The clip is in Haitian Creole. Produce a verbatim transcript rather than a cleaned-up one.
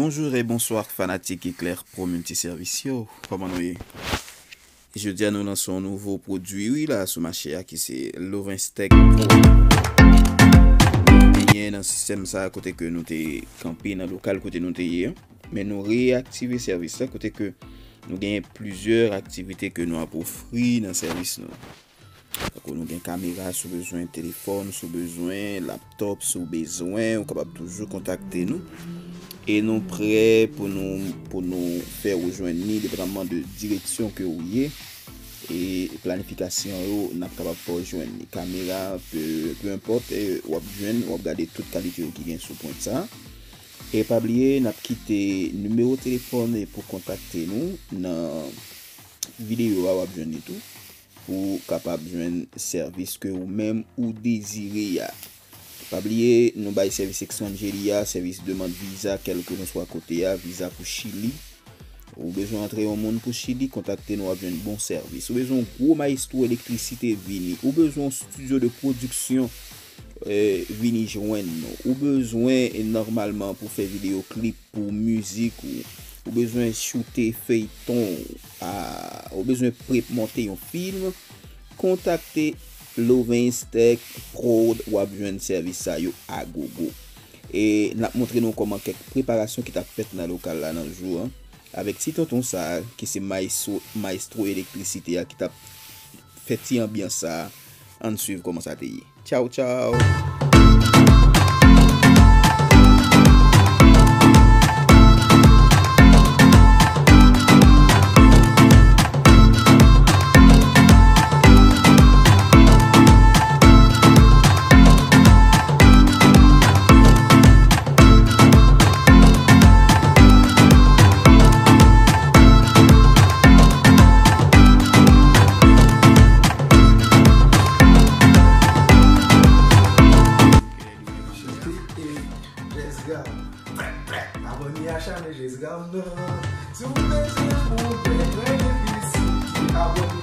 Bonjou e bonswa fanatik Eclair Pro Multiservis yo, kòman nou ye? Jodi a nou lanse yon nouvo pwodui wi la sou mache a ki se Lovenstech Pro. Nou te gen nan sistèm sa kote ke nou te kanpe nan lokal kote nou te ye, men nou reyaktive sèvis la kote ke nou gen plizyè aktivite ke nou ap ofri nan sèvis nou. Tankou nou gen kamera, si w bezwen telefòn, si w bezwen laptòp, si w bezwen, ou kapab toujou kontakte nou. E nou prè pou nou, pou nou fè w jwenn li, depandaman de direksyon ke ou ye. E planifikasyon yo, n ap kapab fè w jwenn li. Kamera, pe, pe enpòt, e w ap jwenn, w ap gade tout kalite yo ki gen sou pwent sa. E pa bliye, n ap kite nimewo telefòn pou kontakte nou nan videyo a, w ap jwenn li tou. Pou kapab jwenn sèvis ke ou menm ou dezire a. Pa bliye, nou bay sèvis Extrangeria, sèvis demann viza, kèlkeswa kote a, viza pou Chili. Ou bezwen antre yon moun pou Chili, kontakte nou, w ap jwenn bon sèvis. Ou bezwen yon gwo mayestwo elektrisite, vini. Ou bezwen yon estidyo de pwodiksyon, eh, vini jwenn nou. Ou bezwen, eh, nòmalman pou fè videyo klip, pou mizik ou, ou bezwen choute feyton ou, a, ou bezwen pre-, monte yon fim, kontakte Lovenstech Prod, w ap jwenn sèvis sa yo a gogo. E n ap montre nou kòman kèk preparasyon ki t ap fèt nan lokal la nan jou an, avèk ti tonton sa a, ki se maestro, maestro elektrisite a, ki t ap fè ti anbyans sa a. Ann swiv kòman sa te ye. Tchaw, tchaw. Jès Gam. Abòne a chanèl Jès Gam nan. Si w bezwen yon bèl benefis, abòne.